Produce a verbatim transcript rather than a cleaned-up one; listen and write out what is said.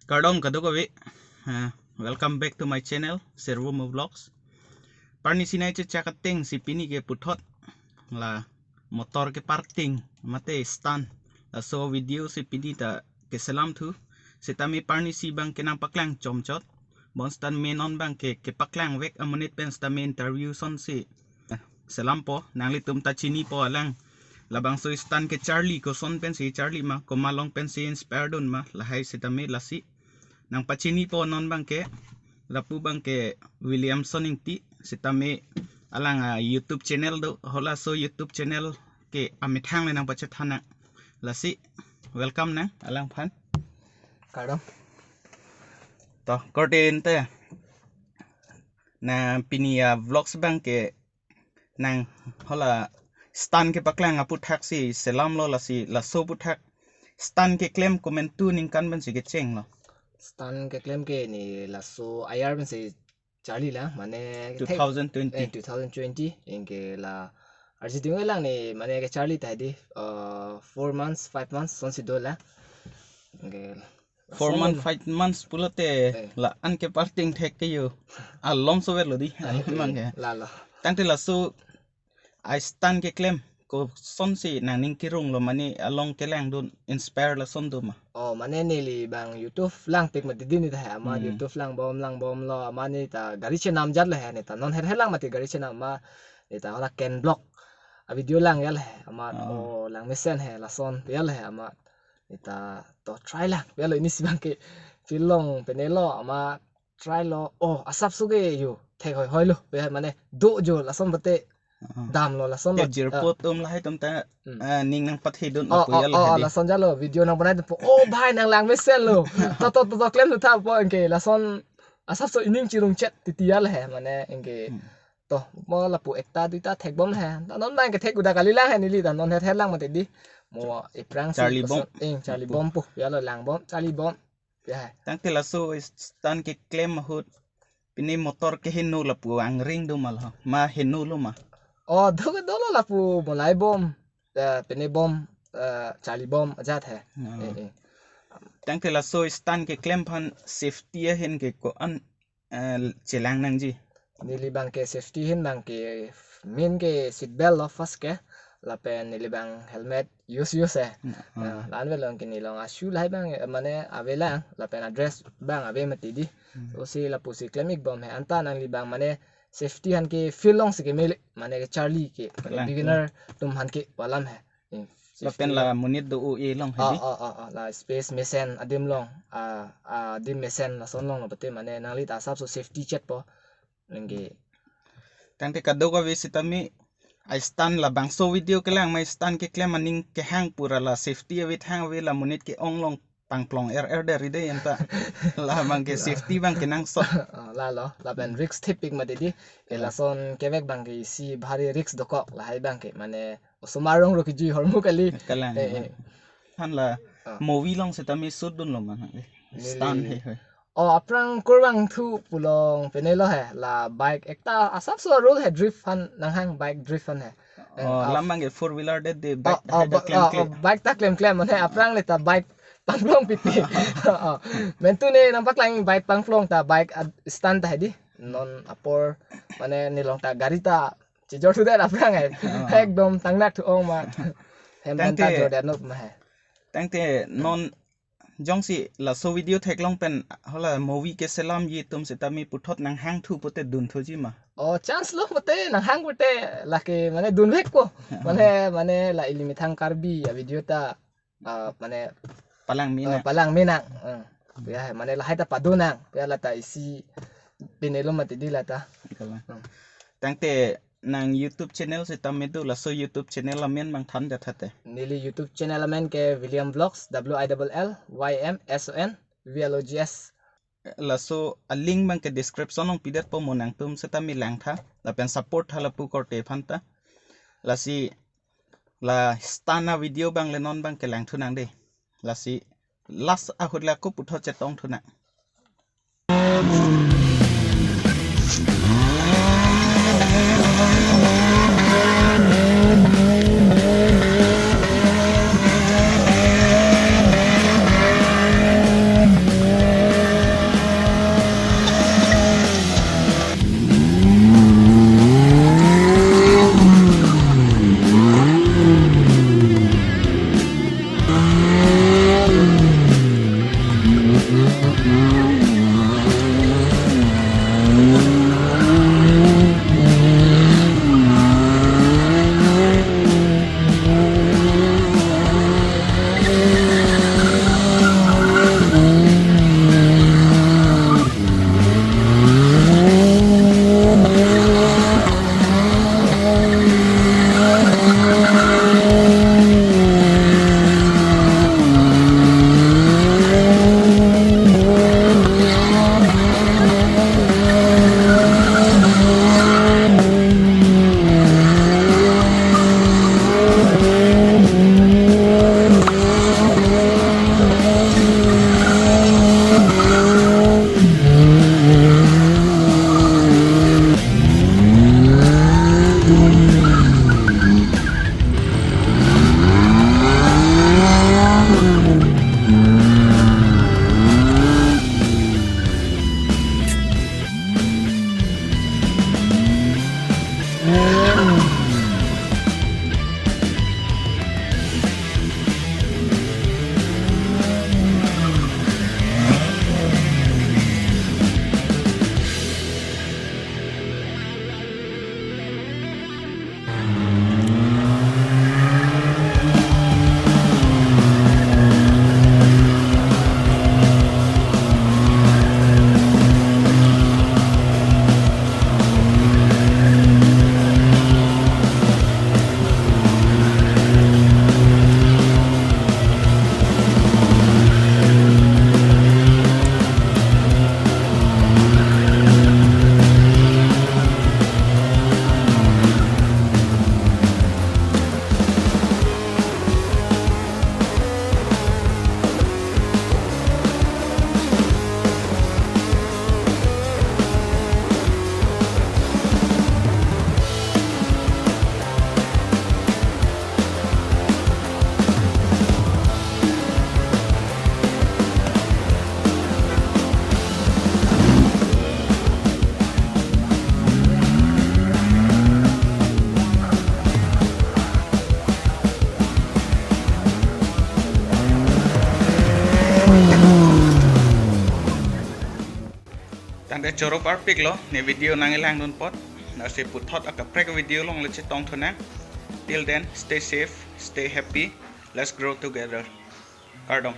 Kardom kadokave. Uh, welcome back to my channel, Servo Mo Vlogs. Parni sinai chechak ateng si pini ke puthot la motor keparking mate stand, laso video si pini ta keselam thu. Sitame parni si bang ke nangpaklang chomchot. Bonsitame non bang ke kepaklang vek amonit pen sitame interview son si selampo, nanglitum ta chinipo alang. Labangso stand kecharli koson pensi charli ma, komat along pensi inspire dun ma, lahai sitame lasi nangpachinipo non bang ke, lapu bang ke Williamson Ingti, sitame alang a YouTube channel do, halaso YouTube channel ke amethang le nangpachethan nang. Lasi welcome nang alangphan. Kardom. To, korte ente. Na pini a vlogs bang ke nang hala stand kepaklang aputhak si selamlo, lasi laso aputhak stand keklem komantu ningkan pensi kechenglo? Stand keklem ke ne laso ayar pensi charli lang, mane kethek two thousand twenty. Eh, two thousand twenty, anke la arji ting lang ne, mane kecharli ta di, uh, four months, five months, sonsi do lang. Anke Four months, five months pulote, eh, la-an keparking thek ke yo. Alom sover lo di. Ah, eh, emang ke. Lalo. Tangte laso a stand keklem kosonsi nangning kirung lo, mane along kelangdun inspire lason do ma? Oh, mane neli bang YouTube langpik mati di ne ta he, amat Hmm. YouTube langbom, langbomlo, amat ne ta gari chenam jat le he, ne ta non her her lang mati gari chenam ma, ne ta hala Ken Vlog a video lang ya le he, amat Ah. oh langmesen he, lason ya le he, amat ne ta to try lang. Velo ini si bang ke field along penelo, amat try lo. Oh, asapso ke yo thek hoihoi lo. Ve mane do jo lason bate Ah. damlo lason Te lo. Jirpo Ah. tum lahai tum ta Hmm. ah, ning nangpathedun Oh, lapu oh, ya oh, lahai di. Lason jalo video nangbanai po. Oh, bhai nang langmesen lo. To to to to klem tu tha po anke lason asapso ining chirung chet titi ya le he, mane anke Hmm. to mo lapu ekta duita thekbom he. Ta non bang ke thek uda kali lang he neli, ta non her her lang mati di. Mo iprang si charli bom. Lason, eh, charli Lapu. Bom po. Ya lo langbom, charli bom. Ya. Tangte laso stand keklem ahut pine motor keheno lapu angring do ma lo? Ma heno lo ma? Oh, do dolo lapu molai bom. Eh, pine bom, eh, charli bom ajat he. Ah. Eh, eh. Tangte laso stand keklem aphan safety ahin ke ko-an eh, chelang nangji? Neli bang ke safety ahin bang ke main ke seat belt lo first ke, lapen neli bang helmet use use eh. Hmm, ah. Eh, la-an velo ke neli along a shoe lahai bang, eh, mane ave lang, lapen a dress bang ave mati di. Hmm. Osi lapusi klem ik bom he, anta nangli bang mane safety aphan ke field along si keme le, mane kecharli ke, mane Kalang. Beginner atum aphan ke pu alam he. Hmm. Lapen safety la along. Monit do-o-e along he Oh, di? Oh, oh, oh, la space mesen adim along, ah, ah, adim mesen lason along lo pate mane nangli ta asapso safety chet po. Nangke. Tangte kadokave sitame a stand labangso video kelang ma stand keklem aning kehang pura la safety ave thang ave la monit ke-ong along pangplong er er der ide anta. La bang ke safety bang ke nangsot. Oh, lalo, lapen risk thepik mati di. Eh, Ya. Lason kevek bang ke isi bhari risk dokok lahai bang ke mane osomar rong ro kejui ahormu kali. Kalang. Eh, eh. Aphan la Ah. movie along sitame shoot dunlo ma nang, eh, Neli. Stand he, he. Oh, aphrang kurvangthu pu along penelo he, la bike ekta asapso rule he, drift aphan nanghang, bike drift aphan he. Eh, Oh, ah, lam bang ke four wheeler det de Oh, bike ta oh, hai da ba-, klem oh, klem. Oh, bike ta klem klem, mane aphrang le ta bike pangplong pipi. Oh, oh. Mentu ne nangpaklang bike pangplong ta bike ad-, stand ta he di. Non apor mane neli along ta gari ta chejor thu det aphrang he. Ah. Ekdom tangnak thu-ong ma. Hem Tangte ta jor det nok ma he. Tangte non jongsi laso video theklong pen hala movie keselamji atum sitame puthot nanghang thu pute dun thuji ma? Oh, chance lo pute nanghang pute lake mane dunvek po. Mane, mane la ili methang Karbi a video ta, ah, mane Palang ah, mena. Palang mena. Ah. Ya, mane lahai ta pado nang. Ya la ta isi pinelo mati di la ta. Kalang. Hmm. Tangte nang YouTube channel sitame do, laso YouTube channel amen bang than det thate. Neli YouTube channel amen ke William Vlogs, W I double L Y M S O N V L O G S. Laso a link bang ke description along pidet po, mo nangtum sitame langtha lapen support tha lapu korte aphan ta. Lasi la stand a video bang le non bang ke langthu nang de. Lasi last ahut la ko puthot chetong thu nang. Choro parpiklo ne video nangkelangdun apot. Lasi puthot akaprek video along le chetongthu nang. Till then, stay safe, stay happy. Let's grow together. Kardom.